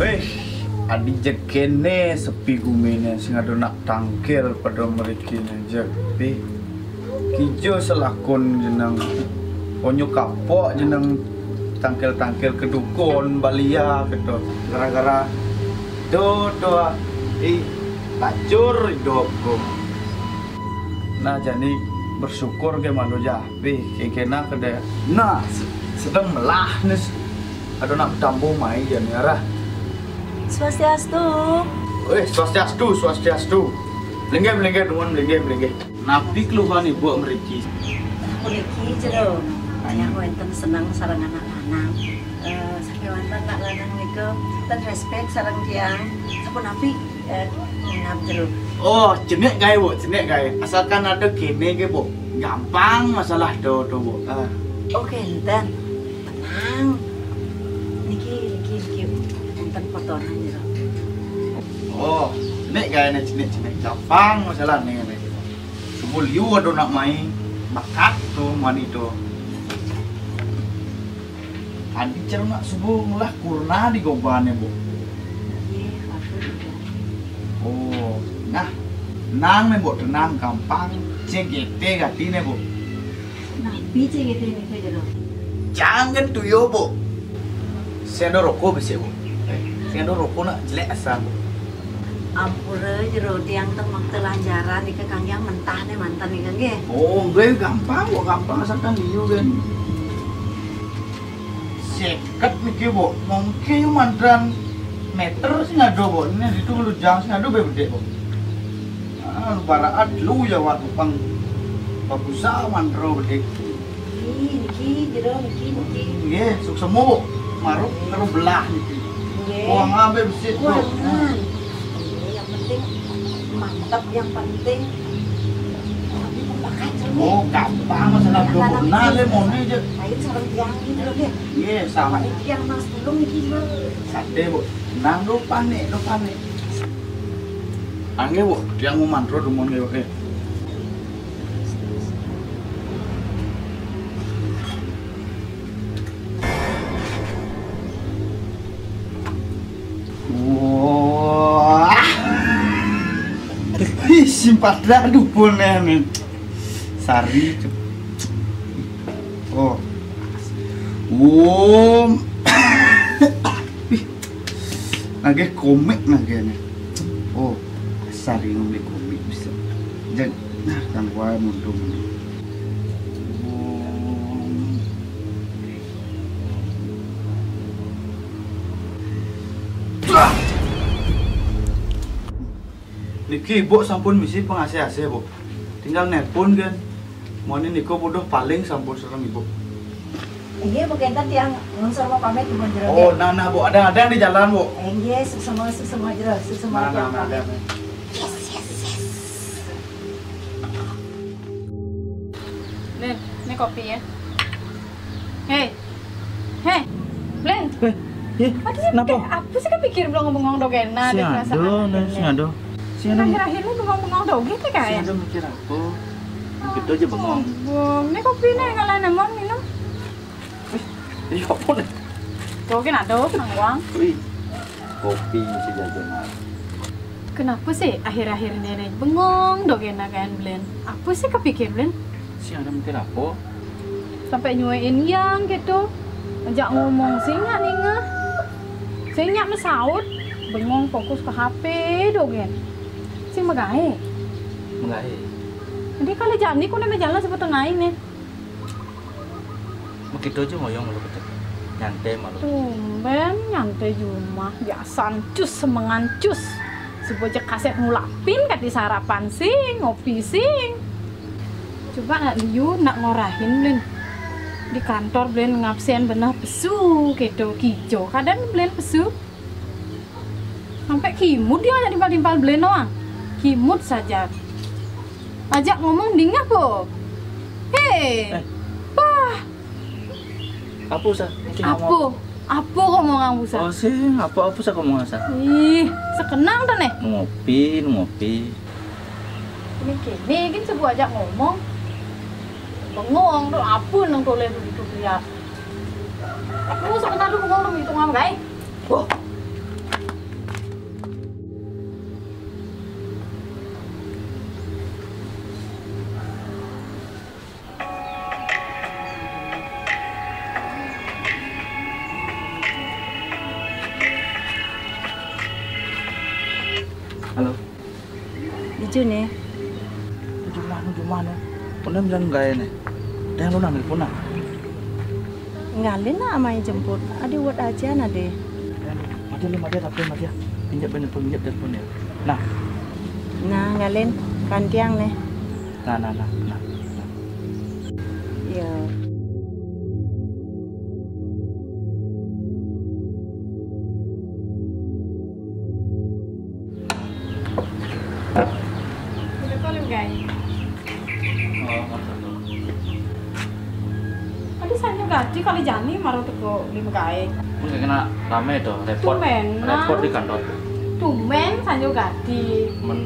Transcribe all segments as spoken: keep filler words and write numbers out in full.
Eh, adi jeg kene sepi guminé, sing ado nak tangkil pada mriki né jeg. Pi, kija selakon jeneng. Onyo kapok jeneng tangkil-tangkil ke dukun balia keto. Gara-gara do do, ih, lacur idopku. Nah, jani bersyukur ke malu ja. Pi, kena kede. Nah, se-, sedang melah nih. Ado nak betambuh mai jani arah. Swastiastu. Eh, swastiastu, swastiastu. Belinggih, belinggih, nuwun, belinggih, belinggih. Napi keluhan ibu mriki? Mriki jero. Tiang wénten seneng sareng anak lanang. Eh, sakéwanten anak lanang nika ten respek sareng tiang. Sapunapi, eh, nginap jero? Oh, cenik gaé, Bu, cenik gaé. Asalkan ada kene ke, Bu. Gampang masalah do, do, Bu. Ah. Oh, kénten. Tenang. Niki, niki, niki. Enten potongan jero. Oh, cenik gaé né, cenik, cenik. Gampang masalah né, né. Subuh liu ado nak mai bakat to mani to. Adi cero nak subuh ngelah kurna di gobané, Bu. Nggih, ampun, Ibu. Oh, nah, nang né, Bu, tenang, gampang. C G T gati né, Bu. Napi C G T nika jero? Jangan tuyo, Bu. Sing ado roko besik, Bu. Eh, sing ado roko nak jelek asam, Bu. Ampura jero, tiang ten makta lanjaran nika kanggiang mentah né manten nika nggih. Oh, nggih, gampang kok, gampang asalkan liu kan. Seket niki, Bu. Mungkin manteran meter sing ado, Bu. Ini ditu lujang sing ado bé bedik, Bu. Ah, baraat lu ya waktu pang bagusa mantra bedik. Niki, niki, jero niki, niki. Nggih, suksema, Bu. Marep karo belah niki. Nggih. Wong abe besik, Bu. Kuangan. Nggih, yang penting mantep, yang penting tapi pembakat, jero. Oh, gampang masalah do. Nah, le mone je. Lain sareng tiang niki lho, nggih. Nggih, sama. Tiang mas tulung niki, jero. Santai, Bu. Nang do panik, do panik. Nggih, Bu. Tiang mau mantra dumun nggih, Bu. Wah. Ih, simpatra dumun né. Sari. Oh. Om. Ih. Nagih komik nagih né. Oh, sari ngombe komik bisa. Jan, nah, kang wae muntung. Niki Ibu sampun misi pengasih-asih, Bu. Tinggal nelpon kan. Mone nika buduh paling sampun sareng Ibu. Inggih, Bu, kenten tiang nuwun sarwa pamit dumun jero. Oh, nggih. Nah, nah, Bu, ada-ada di jalan, Bu. Inggih, suksema, suksema jero, suksema. Nah, nah, nah, pamit. Ada, nah. Yes, yes, yes. Nih, ini kopi ya. Hei. Hei. Blen. Eh, iya, aduh, kenapa? Apa sih kepikir bengong-bengong dogena? Sing ado, nih, sing ado. Sing ado. Akhir-akhir ini bengong-bengong doge, kayak. Sing ado mikir apa? Gitu aja bengong. Bengong. Ini kopi nih, kalau lemon minum. Ih, iya apa nih? Tuh kan ada, nang uang. Wih, kopi si jajanan. Kenapa sih akhir-akhir ini bengong dogena kan, Blen? Apa sih kepikir, Blen? Sing ado mikir apa? Sampai nyuein yang gitu. Ajak ngomong sing nggak ningeh. Sing nggak mesaut. Bengong fokus ke H P dogen. Sing megae. Megae. Jadi kalau jam ni kau nak jalan sebetulnya ini. Begitu aja ngoyong lu kecil. Nyantai malu. Tumben nyantai di rumah. Biasa cus semengan cus. Sebuah kaset ngulapin kat di sarapan sing, ngopi sing. Coba nak liu nak ngorahin, Blen. Di kantor, Blen, ngabsen beneh pesu, keto kijo. Kadang, Blen, pesu. Sampai kimut dia nak timpal-timpal, Blen, doang. Kimut saja. Ajak ngomong dingeh po. Hei. Eh. Bah. Apa, Sa? Apa? Apa kok mau nganggu, Sa? Oh, sing, apa, apa, Sa, kok mau, Sa? Ih, sekenang tuh, nih. Ngopi, ngopi. Ini kini, kan sebut ajak ngomong. Bengong tuh, apa nang toleh tuh gitu lihat. Aku sebentar tuh bengong tuh hitung apa, guys? Wah. June. Jumah no, jumah no. Pun bilang gaya ne. Dah lu nang telepon nah. Ngalin na amai jemput. Adi wet aja na de. Mati lu, mati tapi mati. Pinjam telepon, pinjam telepon ya. Nah. Nah, ngalin kantiang ne. Nah, nah, nah, nah. Ya. Udah kau lima gai. Adi sanjo gati kali jani maro teko lima gai. Mun kena rame to, repot. Tumben, nah. Repot di kantor. Tumben sanjo gati. Men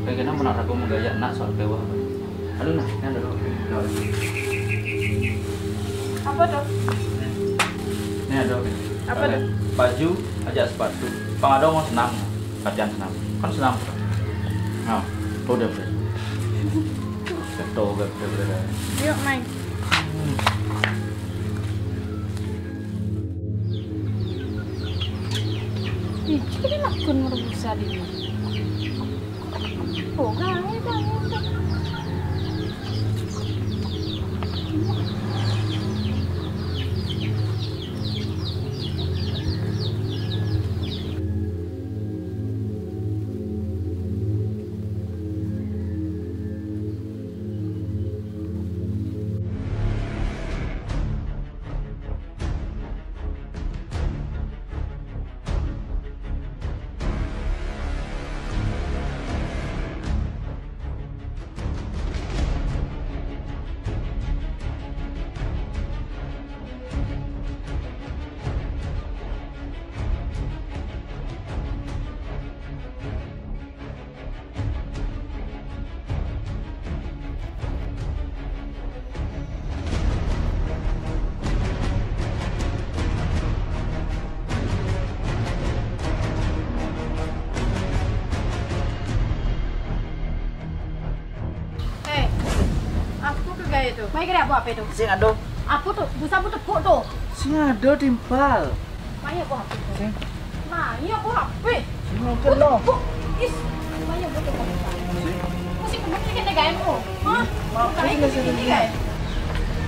kena mun aku menggaya nak soal dewa. Aduh, nah, ini ada dulu. Apa tuh? Ini ada. Apa tuh? Baju, aja sepatu. Pang ada mau senam, latihan senam. Kan senam. Nah, udah, udah. Betul, udah, udah, udah. Yuk, main. Ih, ini lakon merebus tadi. Eh, aku ke gaya tu. Mai kira apa apa tu? Sing ada. Apa tu? Busa apa tepuk tu? Sing ada timpal. Maya buah apa tu? Sing. Maya buah apa? Sing mungkin no. Is, maya buah tu. Sing. Kau si kemana kena gaya tu? Hah? Kau ini sini gaya.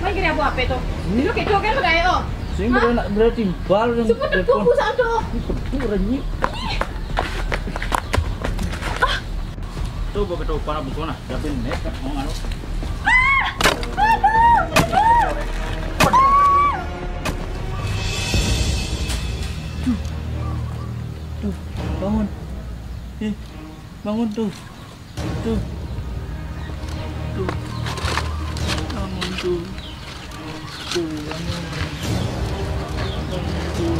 Mai kira apa apa tu? Ini lo kita kan gaya tu. Sing berada nak berada timpal dan. Super tepuk busa tu. Ini tepuk renyik. Tuh, gua ketupat buku nah, tapi net kan mau anu. Tuh, tuh, bangun. Eh, bangun tuh. Tuh, tuh, bangun tuh. Tuh, bangun. Bangun tuh.